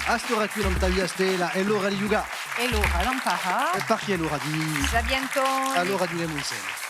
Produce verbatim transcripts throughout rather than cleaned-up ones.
À st'ora quì nant'à Via Stella hè l'ora di ghjucà. Hè l'ora d'amparà. È parchì hè l'ora di... Sapientoni. Allora ghjuchemu inseme.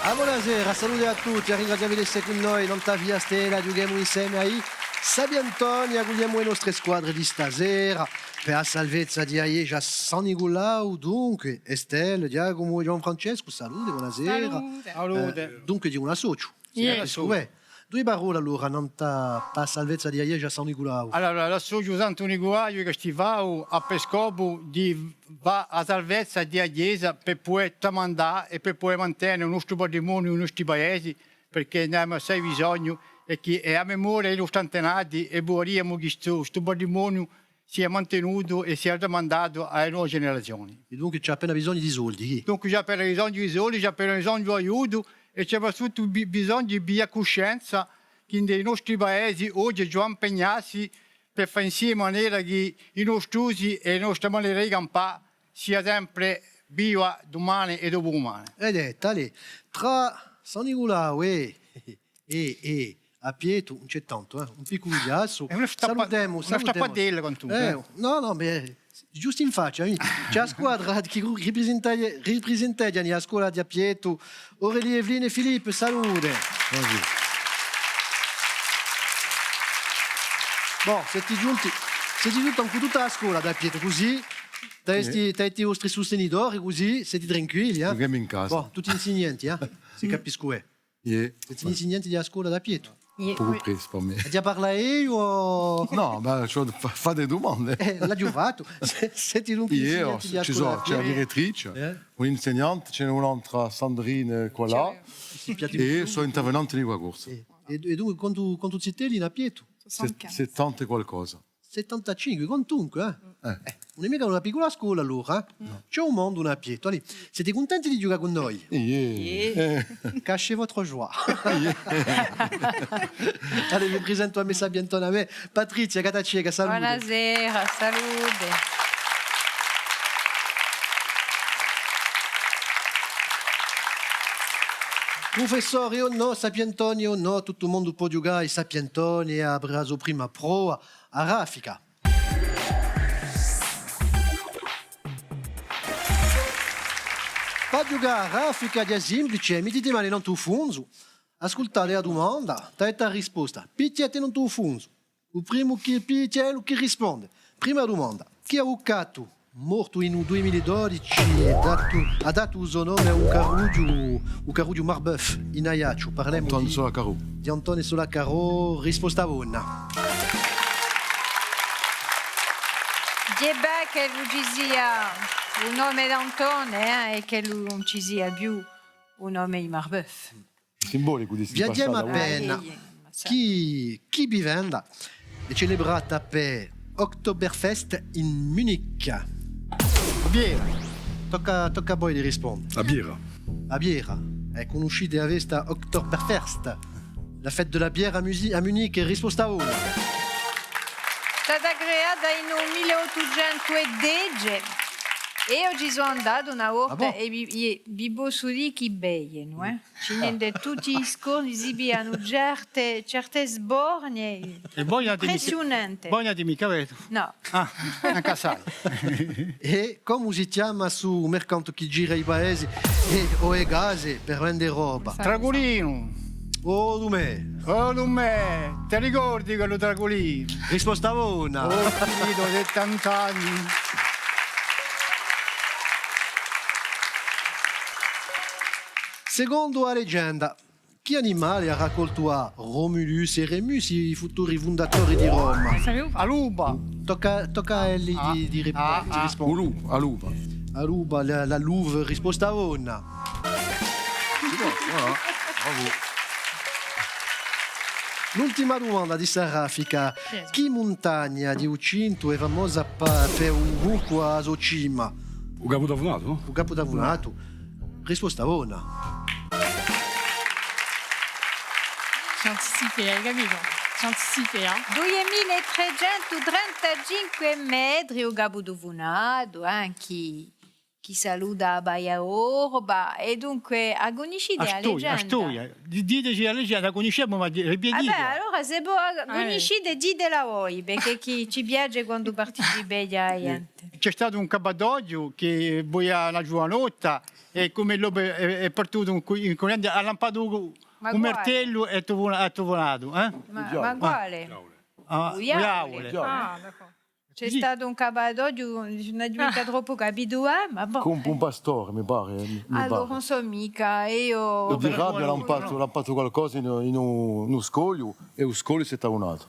Ah, bonasera, salute à tutti, à ringrazià vi d'esse cù noi, nant'à Via Stella, ghjuchemu inseme à i Sapientoni, accugliemu e nostre squadre di sta sera, per a salvezza di a ghjesgia San Niculau, dunque, Estelle, Ghjacumu è Ghjuvan Francescu, salute, bonasera. Salute. Salute. Eh, dunque, di un associu. Iè. Sì, associu. Dui parolle allora, nant'à, pà a salvezza di a ghjesgia San Niculau. Allora, l'associu Santu Niculaiu chì sti fau hà per scopu di fà a salvezza di a ghjesgia per pudè tramandà è per pudè mantene u nostru patrimoniu in i nostri paesi, perchè n'avemu assai bisognu è chì hè a memoria di i nostri antenati è vuleriamu chì stu, stu patrimoniu sia mantenutu è sia tramandatu à e nove generazioni. È dunque ci hè appena bisognu di soldi, chì? Dunque ci hè appena bisognu di soldi, ci hè appena bisognu d'aiutu è ci hè soprattuttu bi-, bisognu di piglià cuscenza chì in i nostri paesi oghje ci vole à impegnassi per fà in sì manera chì i nostri usi è a nostra manera di campà sia sempre viva dumane è dopudumane. Ed hè tale, trà San Niculau è è, è Appiettu, ùn ci hè tantu, eh, un picculu chjassu. Hè una stappa-, salutemu, una salutemu. Stappatella, quantunque, eh, eh. Nò, nò, ma, eh, ghjustu in faccia, eh. Ci hè a squadra chì ru-, riprisenteghja, riprisenteghjanu a scola d'Appiettu, Aurélie, Evelyne è Philippe, salute. Bonghjornu. Bon, seti ghjunti, seti ghjunti cù tutta a scola d'Appiettu, cusì, t'aveti, t'aveti i vostri sustenitori, cusì, seti tranquilli, eh. Ghjuchemu in casa. Bon, tutti insignanti, eh. Sì, capiscu, eh. Iè. Seti insignanti di a scola d'Appiettu? Iè. Pocu pressu per mè. Aghju da parlà eiu o... Nò, ma ci vole à fà, fà e dumande. Eh, l'aghju fattu. Se, seti dunque insignanti di a scola d'Appiettu? Ci sò, ci hè a direttrice, eh, un insignante, ci n'hè un'altra Sandrine quallà, è sò intervenante in Lingua Corsa. Eh, è, è dunque quantu, quantu zitelli in Appiettu? Sessantaquattru. Settanta è qualcosa. Settantacinque, quantunque, eh? Eh. Eh, ùn hè micca una piccula scola allora, eh? Nò. Ci hè un mondu in Appiettu. Allez, seti cuntenti di ghjucà cù noi? Iè. Iè. Eh. Cachez votre joie. Iè. Allez, vi presentu a me sapientona, a me Patrizia Gattaceca, salute. Bonasera, salute. Prufessori o nò, sapientoni o nò, tuttu u mondu pò ghjucà à i sapientoni è apre a so prima prova. A raffica. Pà ghjucà à a raffica hè simplice, mittiti e mani nantu à u funzu, ascultate a dumanda, date a risposta, pichjate nantu à u funzu. U primu chì pichja hè ellu chì risponde. Prima dumanda. Chì avucatu mortu in u dui mila è dodeci, hà datu, hà datu u so nome à u carrughju, u carrughju Marbeuf, in Aiacciu. Parlemu di Antone Solacarò. Di Antone Solacarò, risposta bona. Ghjè bè ch'ellu ci sia u nome d'Antone, eh, è ch'ellu ùn ci sia più u nome di Marbeuf. Simbolicu di sti passati. Viaghjemu appena. Chì, chì bivenda hè celebrata per Oktoberfest in Munich? Biera. Tocca, tocca à voi di risponde. A biera. A biera. È cunniscite a festa Oktoberfest? La fête de la bière à Musi-, à Munich, risposta bona. Stata creata in u mille ottucentu è dece. Eiu ci sò andata una volta. Ah bon? È vi, vi, vi possu dì chì bevenu, eh? Ci n'hè di tutti i scorni, si piglianu certe, certe sbornie. È voi ùn avete micca, impressiunante. Voi ùn avete micca bevutu? Nò. Ah, ancu assai. È cumu si chjama stu mercante chì gira i paesi è, o e case per vende roba? Traculinu. O dumè. O dumè. Ti ricordi quellu Traculinu? Risposta bona. Oh, figliu, settanta anni. Secondu a legenda, chì animale hà raccoltu à Romulus è Remus, i futuri fundatori di Roma? A lupa. Tocca, tocca à elli di, di rip-, di risponde. U lu-, a lupa. A lupa, la, la louve, risposta bona. Voilà, bravo. L'ultima dumanda di sta raffica. Chì muntagna di u Cintu hè famosa pà, pè u vulcanu à a so cima? U Capu Tafunatu, nò? U Capu Tafunatu. Risposta bona. Ci anticipà, hai capitu? Ci anticipà. Duiemila è trecentu trentacinque metri, u capu tufunatu, eh, chì, chì saluta a Baia Orba, è dunque, a cunniscite a legenda? A storia, di-, diteci a legenda, a cunniscemu, ma di-, ripetite. Ah bè, allora, s'è vo a cunniscite, ditela voi, perchè chì ci piace quandu participa a ghjente. Ci hè statu un capatoghju chì volia una ghjuvanotta, è cum'è l'omu hè, hè partutu in cu-, in currentu, hà lampatu u, u martellu è tufuna-, hà tufunatu, eh? Ma, ma quale? Ah, u diavule. Ah, d'accordu. Ci hè statu un capatoghju, ùn aghju micca troppu capitu, eh, ma bon. Cum'è un pastore, mi pare, mi, mi pare. Allora, ùn sò micca, eiu... È di rabbia hà lampatu, hà lampatu qualcosa in, in un, in un scogliu, è u scogliu s'hè tufunatu.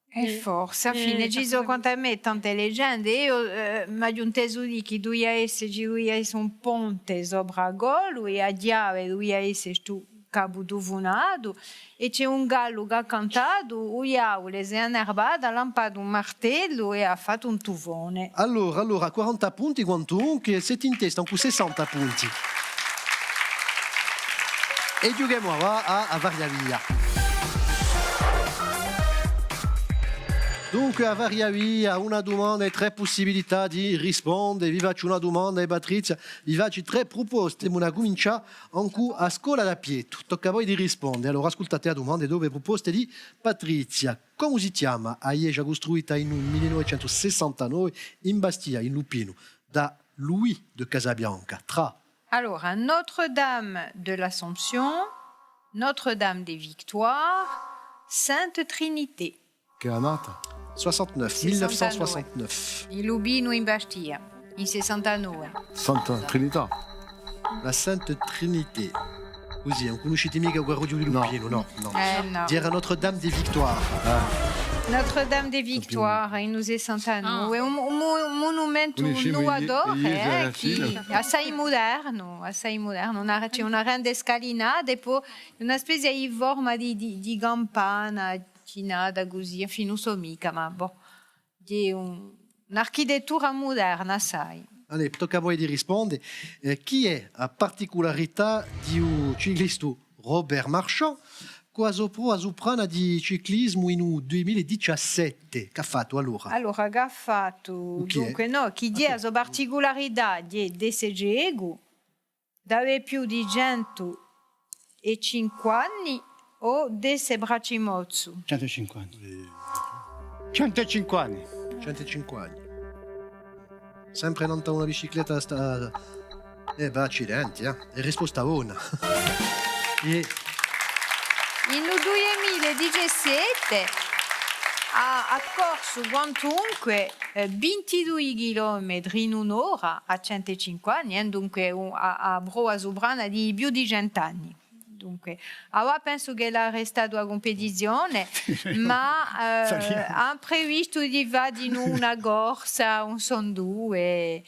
È forse, à a fine, ci sò quant'à mè tante legende. Eiu, eh, m'aghju intesu dì chì duvia esse, ci duvia esse un ponte sopra à Golu è a chjave duvia esse stu capu tufunatu, è ci hè un gallu chì hà cantatu, u diavule s'hè innervatu, hà lampatu un martellu è hà fattu un tufone. Allora, allora, quaranta punti quantunque, site in testa cù sessanta punti. È ghjuchemu avà à, à Varia Via. Dunque, à Varia Via, una dumanda è trè pussibilità di risponde. Vi facciu una dumanda, è Patrizia, vi facciu trè pruposte. Emu da cumincià cù a scola d'Appiettu. Tocca à voi di risponde. Allora, ascultate a dumanda è dopu e pruposte di Patrizia. Cumu si chjama a ghjesgia custruita in u mille novecentu sessantanove in Bastia, in Lupinu, da Louis de Casabianca, trà... Allora, Notre-Dame de l'Assomption, Notre-Dame des Victoires, Sainte Trinité. Chì annata? Soixante-neuf, mille neuf cent soixante-neuf. In Lupinu, in Bastia, in sessantanove. Santa Trinità. La Sainte Trinité. Cusì, ùn cunniscite micca u carrughju di Lupinu, nò? Nò. Eh, nò. Era Notre-Dame des Victoires. Ah. Notre-Dame des Victoires, in u sessantanove. Un, un mu-, un munumentu innuvatore, eh, chì, assai mudernu, assai mudernu. Una, ci hè una grande scalinata è po una spezia di forma di, di, di campana, chinata cusì, infine, ùn sò micca, ma bò. Hè un, un'architettura muderna, sai. Allez, tocca à voi di risponde. Eh, chì hè a particularità di u ciclistu Robert Marchand, cù a so prova suprana di ciclismu in u dui mila è diciassette? Chì hà fattu allora? Allora, chì hà fattu? Dunque, nò, chì hè a so particularità di, d'esse cecu, d'avè più di centu è cinque anni o d'esse bracimozzu? Centu è cinque anni. Centu è cinque anni. Centu è cinque anni. Sempre nant'à una bicicletta sta-, eh, bè, accidenti, eh. Hè risposta bona. È in u dui mila è diciassette hà, hà corsu quantunque eh, vintidui chilometri in un'ora à centu è cinque anni, eh, dunque un, a, a prova suprana di più di cent'anni. Dunque, avà pensu ch'ella hè restata à a cumpetizione, ma, eh, anu previstu di fà dinù una corsa, ùn sò induve,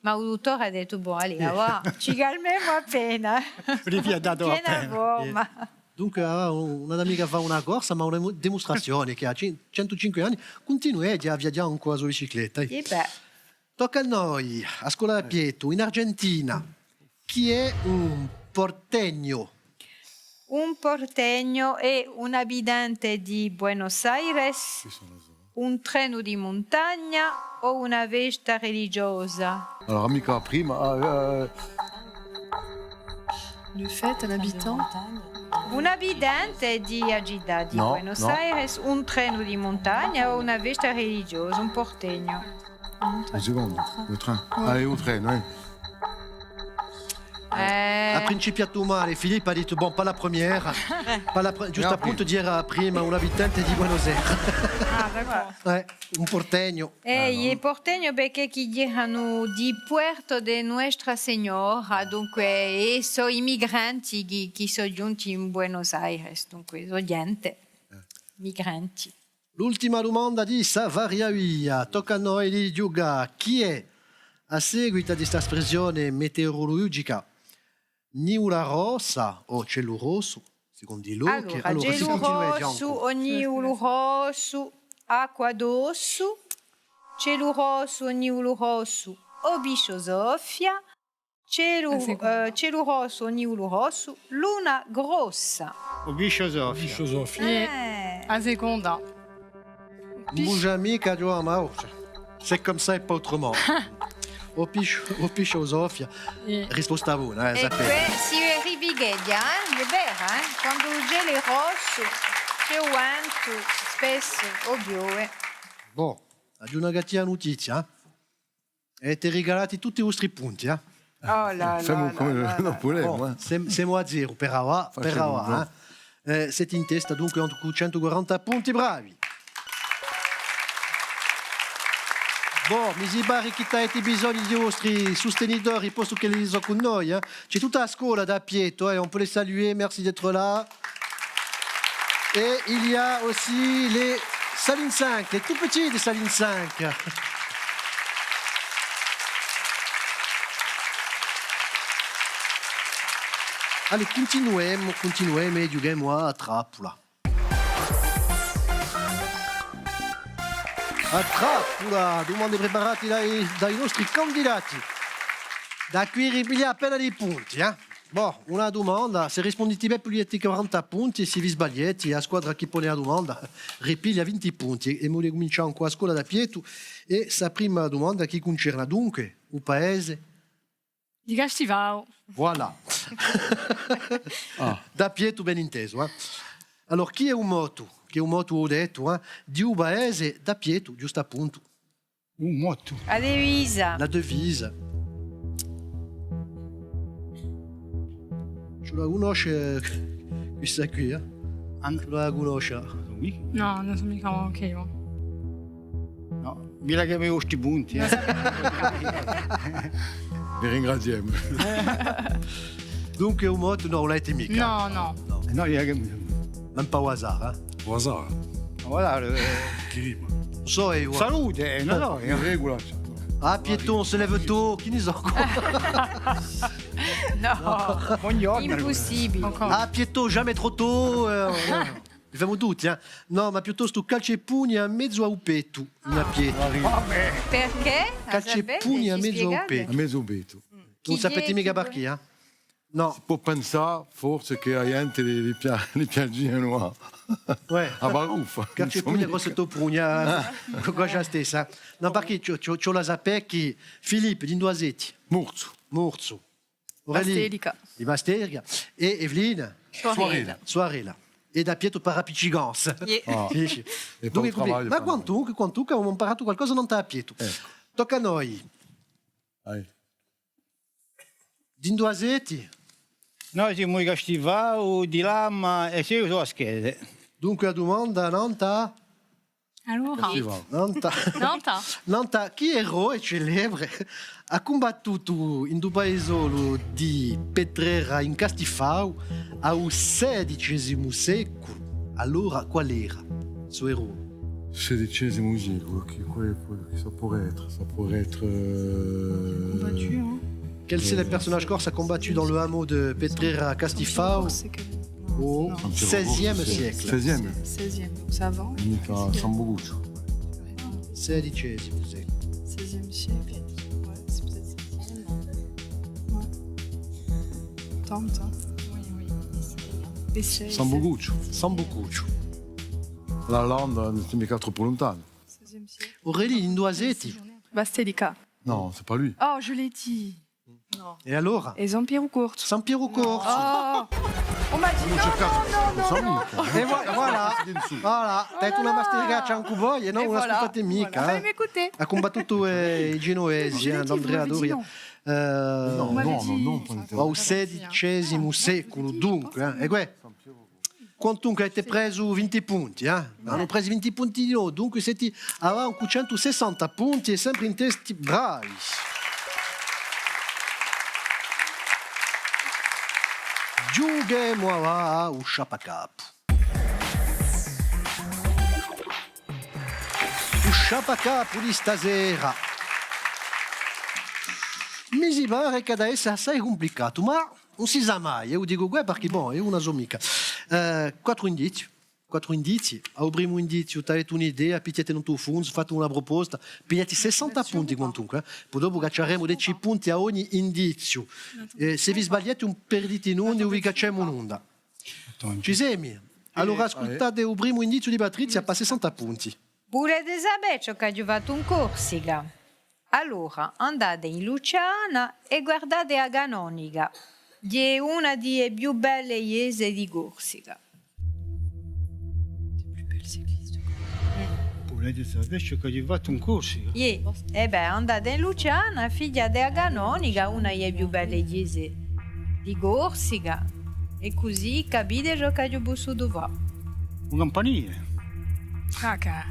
ma u duttore hà dettu, bò, allez, avà, ci calmemu appena. Piena forma. Dunque, ah, ùn hà micca à fà una corsa, ma una demu-, dimustrazione chì à cen-, centu cinque anni cuntinueghja à viaghjà cù a so bicicletta, eh. È bè. Tocca à noi, a scola d'Appiettu, in Argentina, chì hè un porteño? Un porteño hè un abitante di Buenos Aires, un trenu di muntagna o una festa religiosa? Allora, micca prima, ah, eh, Le fait, un habitant. Un abitante di a cità di Buenos Aires, un trenu di muntagna o una festa religiosa, un porteño? Un secondu, le train. Ah, hè un trenu, eh. Eh. Hà principiatu male, Filippu hà dettu, bon, pas la première, pas la pre-, ghjustu à puntu, era prima un abitante di Buenos Aires. Ah, d'accordu. Eh, un porteño. Eh, i porteños perchè chì eranu di Puerto de Nuestra Señora, dunque, è sò imigranti chì, chì sò ghjunti in Buenos Aires, dunque, sò ghjente, migranti. L'ultima dumanda di sta Varia Via, tocca à noi di ghjucà. Chì hè, à seguitu di sta spressione meteorulugica, nivula rossa o celu rossu, secondu i lochi? Allora, celu rossu o nivulu rossu, acqua d'ossu, celu rossu o nivulu rossu, o pisciu soffia, celu, eh, celu rossu o nivulu rossu, luna grossa. O pisciu o Sofia. Pisciu o Sofia. Eh. A seconda. Ùn ci hè micca Ghjuvan Maurizziu. C'est comme ça et pas autrement. O pisciu, o pisciu o Sofia. Risposta bona, eh, sapete. È quì si vede chì hè vera, eh? Quandu u celu hè rossu, ci hè u ventu, spessu, o piove. Bon, aghju una cattiva nutizia, eh? Avete rigalatu tutti i vostri punti, eh? Oh là là. Femu cum'è ùn pudemu, eh. Bon, sem-, semu à zeru per avà, per avà, eh. Eh, site in testa dunque cù centu quaranta punti, bravi. Bon, mi si pare chì avete bisognu di i vostri sustenitori, postu ch'elli sò cù noi, eh. Ci hè tutta a scola d'Appiettu, eh, on peut les saluer, merci d'être là. Et il y a aussi les Salines cinq, les tout petits des Salines cinq. Allez, cuntinuemu, cuntinuemu è ghjuchemu à a trappula. A trappula, dumande preparate da i, da i nostri candidati. Da quì ripigliate appena di punti, eh? Bon, una dumanda, s'è rispundite bè pigliate quaranta punti, è s'è vi sbagliate, a squadra chì pone a dumanda ripiglia vinti punti. È emu da cumincià cù a scola d'Appiettu, è sta prima dumanda chì cuncerna dunque u paese di Castifau. Voilà. Ah. D'Appiettu, ben intesu, eh. Allora, chì hè u mottu, chì hè u mottu, o dettu, eh, di u paese d'Appiettu, ghjustappuntu? U mottu. A devisa. La devisa. Ci la cunnosce, eh, questa quì, eh? An- Ci la cunnosce. Nò, ùn sò micca, ok, bon. Nò, mi la chjamemu sti punti, eh. Vi ringraziemu. Dunque, u mottu, nò, ùn l'avete micca. Nò, nò. Nò. Nò, mi la chjamemu. Même pas au hasard, hein. Au hasard. Voilà, eh. Chì rima. Sò eiu. Salute, eh, nò, nò, eh. Regola. Ah, piéton, se lève tôt, chì ne sò. Nò. Bonghjornu. Impossibile. Ah, piéton, jamais trop tôt, eh, voilà. Li femu tutti, eh. Nò, ma piuttostu calci è pugni à mezu à u pettu, in Appiettu. Perchè? Calci è pugni à mezu à u pettu. À mezu à u pettu. Ùn sapete micca perchè, eh? Nò. Si pò pensà, forse, chì a ghjente li, li pia-, li piacianu a, a baruffa. Calci è pugni, grossu è pugni, eh, quasi a stessa. Nò, perchè ci, ci, ci vole à sapè chì Filippu, d'induve seti? Murzu. Murzu. Aurélie. Bastelica. Di Bastelica. È Evelyne? Soarella. Soarella. È d'Appiettu per appiccicanza. Iè. Ah. Sì, sì. È per u travagliu, ma quantunque, quantunque avemu amparatu qualcosa nant'à Appiettu. Eccu. Tocca à noi. Vai. D'induve seti? Noi simu di Castifau, di Lama è eiu sò Aschese. Dunque a dumanda nant'à Allora. Nant'à, nant'à chì eroe celebre hà cumbattutu in u paisolu di Petrera in Castifau à u sedicesimu seculu? Allora, qual era stu eroe? Sedicesimu seculu, chì, quale, quale, chì ça pourrait être? Ça pourrait être, euh, Quel célèbre personnage corse a combattu dans le hameau de Petrera à Castifau au seizième siècle? Seizième. Seizième, donc c'est avant. Micca Sambucucciu. Sedicesimu seculu. Seizième siècle. Ouais, c'est peut-être seizième. Ouais. Tente, hein. Oui, oui. Sambucucciu. Sambucucciu. L'Alanda, ùn hè micca troppu luntanu. Seizième siècle. Aurélie, induve seti? Bastelica. Non, c'est pas lui. Oh, je l'ai dit. Non. È allora? Hè Sampieru Corsu. Sampieru Corsu. Oh. On m'a dit non, non, non, non. È vo-, voilà. Voilà. T'hai una masticaccia ancu voi, è nò, ùn l'ascultate micca, eh. Hà cumbattutu, eh, i Genuvesi, eh, d'Andrea Doria. Eh, à u sedicesimu seculu, dunque, eh. È què Quantunque, avete presu vinti punti, eh? Anu presu vinti punti dinò, dunque site avanti cù centu sessanta punti è sempre in testa, bravi. Ghjuchemu avà à u sciappacapu. U sciappacapu di stasera. Mi si pare chì hà da esse assai cumplicatu, ma ùn si sà mai, eiu dicu què, perchè, bon, eiu ùn la sò micca. Eh, quattru indizii, quattru indizii. À u primu indiziu, t'avete un'idea, pichjate in u fundu, fate una pruposta, pigliate sessanta punti quantunque, eh. Po dopu cacciaremu dece punti à ogni indiziu. Eh, s'è vi sbagliate, ùn perdite nunda, o vi cacciemu nunda. Ci semi. Allora ascultate u primu indiziu di Patrizia pà sessanta punti. Vulete sapè ciò ch'aghju fattu in Corsica? Allora, andate in Lucciana è guardate a Canonica, chì hè una di e più belle chjese di Corsica. Vulete sapè ciò ch'aghju fattu in Corsica? Iè, è bè, andate in Lucciana, fighjate a Canonica, una di e più belle chjese di Corsica, è cusì capite ciò ch'aghju pussutu fà. Un campanile. Sciacca.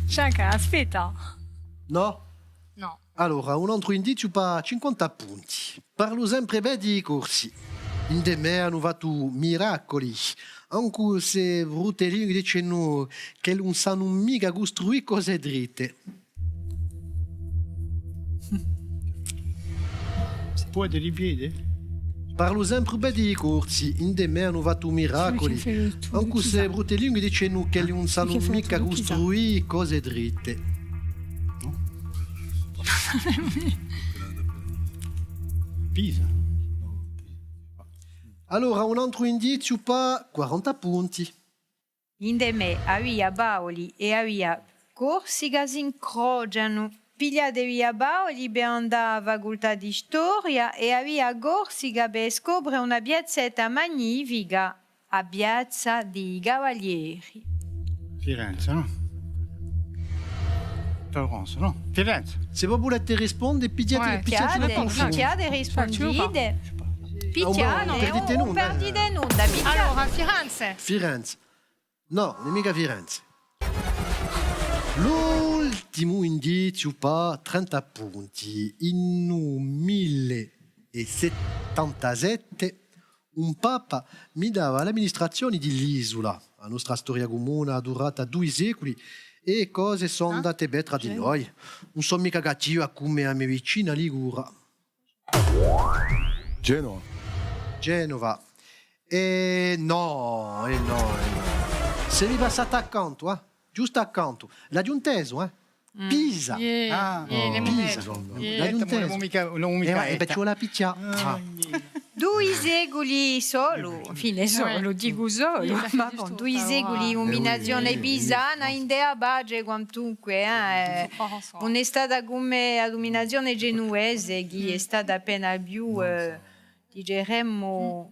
Sciacca, aspetta. Nò? Nò. Allora, un antru indiziu pà cinquanta punti. Parlu sempre bè di i Corsi. Ind'è mè anu fattu miraculi, ancu s'è brutte lingue dicenu ch'elli ùn sanu micca custruì cose dritte. Si pò ripetere? Parlu sempre bè di i Corsi, ind'è mè anu fattu miraculi, ancu s'è brutte lingue dicenu ch'elli ùn sanu micca custruì cose dritte. Pisa. Allora, un antru indiziu pà quaranta punti. Ind'è mè, a via Paoli è a via Corsica s'incrocianu. Pigliate via Paoli per andà à a facultà di storia è a via Corsica per scopre una piazzetta magnifica, a piazza di i Cavalieri. Firenze, nò? Florence, nò? Firenze. S'è vo vulete risponde, pigliate, pigliate, pigliate, rispundite. Pigliate, ùn perdite nunda, pigliate. Allora, Firenze. Firenze. Nò, ùn hè micca Firenze. L'ultimu indiziu pà trenta punti. In u mille è settantasette un papa mi dava l'amministrazione di l'isula. A nostra storia cumuna hè durata dui seculi è e cose sò andate bè trà di noi. Ùn sò micca cattivu cum'è a me vicina Ligura. Genova. Genova. Eh nò, eh nò, eh nò. Sè mi passate accantu, eh? Ghjustu accantu. L'aghju intesu, eh? Pisa. Ah, Pisa. L'aghju intesu. Eh, ma, eh, perciò l'hà pichjà. Ah. Dui seculi solu, infine solu, dicu solu, ma bon, dui seculi di duminazione pisana, ind'è a pace quantunque, eh, ùn hè stata cum'è a duminazione genuvese, chì hè stata appena più, eh, diceremu,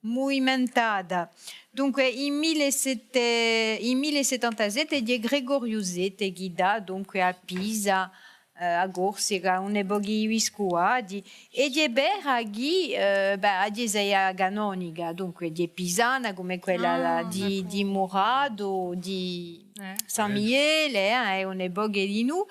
muvimentata. Dunque, in mille sette, in mille settantasette, hè Gregoriu sette chì dà, dunque, à Pisa, eh, a Corsica, un pocu di viscuvati, è hè vera chì, eh, bè, a chjesa hè a canonica, dunque, hè pisana, cum'è quella di, di Muratu, di San Michele, eh, è un pocu dinù.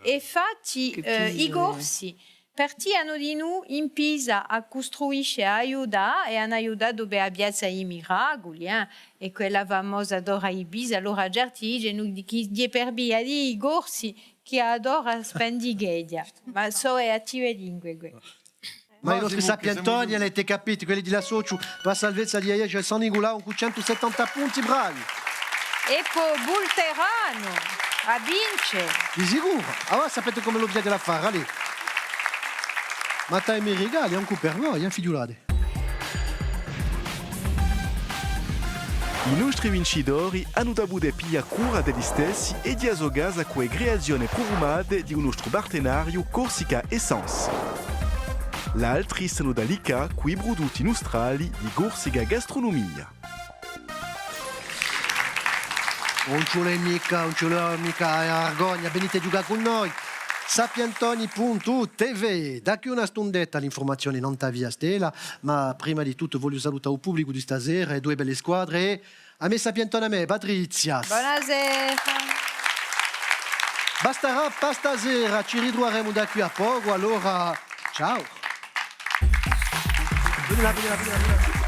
È infatti, eh, i Corsi partianu dinù in Pisa à custruisce, à aiutà, è anu aiutatu per a piazza di i Miraculi, eh, è quella famosa torra di Pisa. Allora certi dicenu chì hè per via di i Corsi chì a torra spendicheghja. Ma sò e cattive lingue, què. Ma i nostri sapientoni, avete capito, quelli di l'associu pà a salvezza di a ghjesgia di San Niculà, cù centu settanta punti, bravi! È po vulteranu à vince! Di sicuru! Allora sapete cumu l'avete da fà, allez! Ma t'ai i me rigali, ancu per voi, eh, figliulate! I nostri vincitori anu da pudè piglià cura d'elli stessi è di a so casa cù e creazione prufumate di u nostru partenariu Corsica Essence. L'altri s'anu da liccà cù i prudutti nustrali di Corsica Gastronomia. Ùn ci vole micca, ùn ci vole micca a vergogna, venite à ghjucà cù noi. Sapientoni puntu T V. Da quì à una stundetta l'infurmazione nant'à Via Stella, ma prima di tuttu vogliu salutà u publicu di sta sera, e duie belle squadre, è a me sapientona à mè, Patrizia. Bonasera. Basterà pà sta sera, ci ritruveremu da quì à pocu, allora, ciao. Veni là, veni là, veni là, veni là.